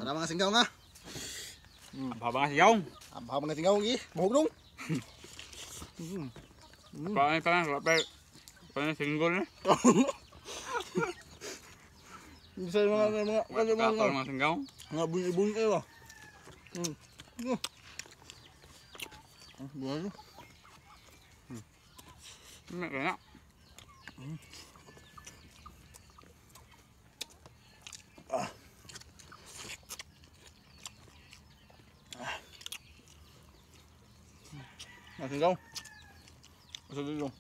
Para mga singgaw nga. Abha mga singaw. Abha mga singgaw gi. Buhok dong. Paano pa na paano single na? Bisa mga mga mga mga mga singgaw. Mga bunyi-bunyi ba. Bueno. Kaya. Mga singgaw. Asa dito.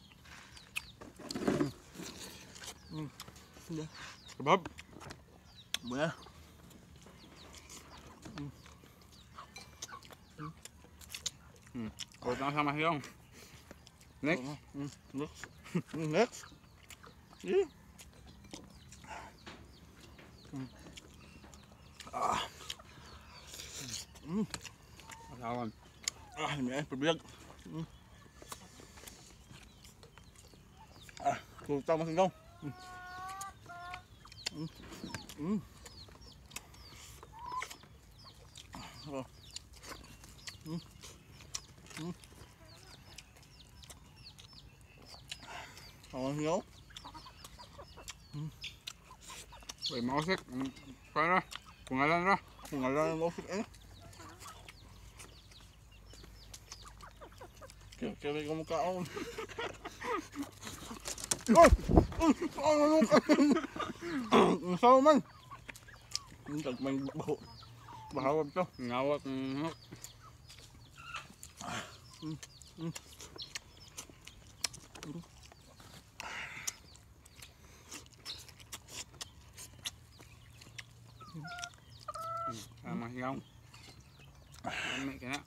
Kebab. Buena. Kau tengah sama singgaw. Next. Next. Next. Yeah. Asawan. Ini pabiyag. Kulta mas singgaw. Oh, singgaw. Wait, mausik. Para. Pungalan ra. Pungalan mausik eh. Kaya ko mukhaon. Oh! Oh! Ano ka? Man! Tagmang baho. Bahawag to. Ngawak. Mga singaw. Dami kaya.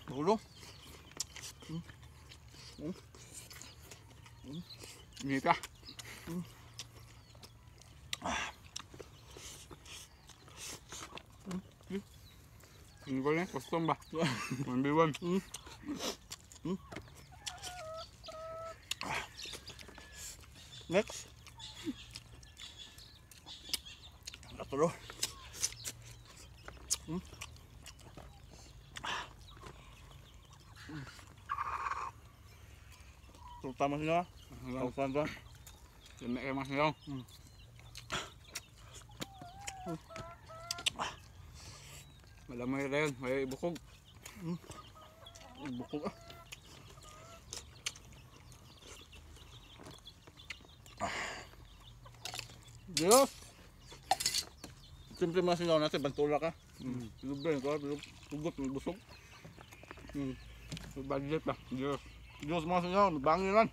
Dulo. Mita. Single na, custom ba? 1v1. Next. Natulo. Tama sila. Tama ba? Lami kayo mga singaw. Malamay rin. May ibukog. Ibukog ah. Diyos! Siyempre mga singaw natin, bantula ka. Lubay ka, tugot, may busog. Budget ba? Diyos. Diyos mga singaw, bangin lang.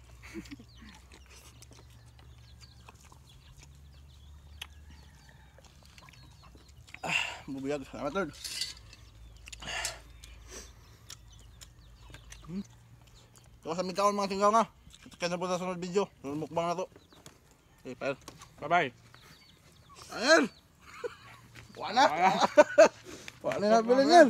Bubuyag. Salamat Lord. Ito sa migkaon mga singaw nga. Kita na po sa sunod video. Sunod mukbang na to. Okay, pair. Bye-bye. Ayan! Wala na! Wala na nabilin yan!